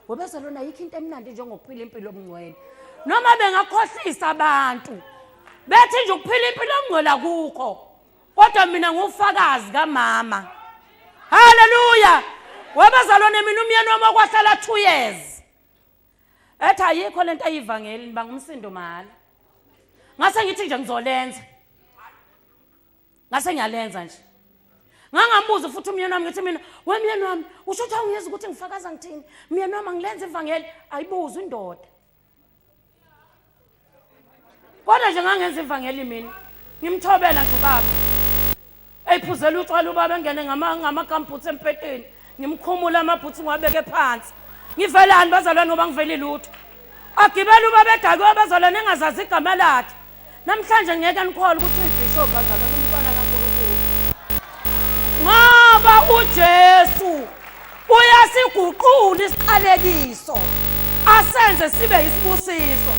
Webazalwana, ayikho into emnandi njengokuphila impilo obungcwele. Noma bengakhohlisa abantu bethi nje ukuphila impilo obungcwele akukho, kodwa mina ngufakazi kamama. Haleluya! Webazalwane, mina umyeni wami okwahlala 2 years ethi ayikho lento ayivangeli, nibanga umsindo mahhala. Ngase ngithi nje ngizolenza, ngase ngiyalenza nje. Ngangambuza futhi umyeni wami, ngithi mina, we myeni wami, usho ukuthi awungiyezi ukuthi ngifakaza ngithini? Myeni wami, angilenza ivangeli? Ayibuze indoda. Kodwa nje ngangenza ivangeli mina, ngimthobela nje ubaba. Eyiphuzela utshwala ubaba, engene ngama-gumboots empeteni, ngimkhumula amabhutsi ngiwabeke phansi. Ngivelani bazalwane, ngoba ngiveli lutho. Agibele ubaba edakiwe bazalwane, engazazi igama lakhe. Namhlanje ngeke nikholwe ukuthi uyibhishobhu bazalwane, umntwana kaNkulunkulu, ngoba uJesu uyasiguqula isiqalekiso asenze sibe isibusiso.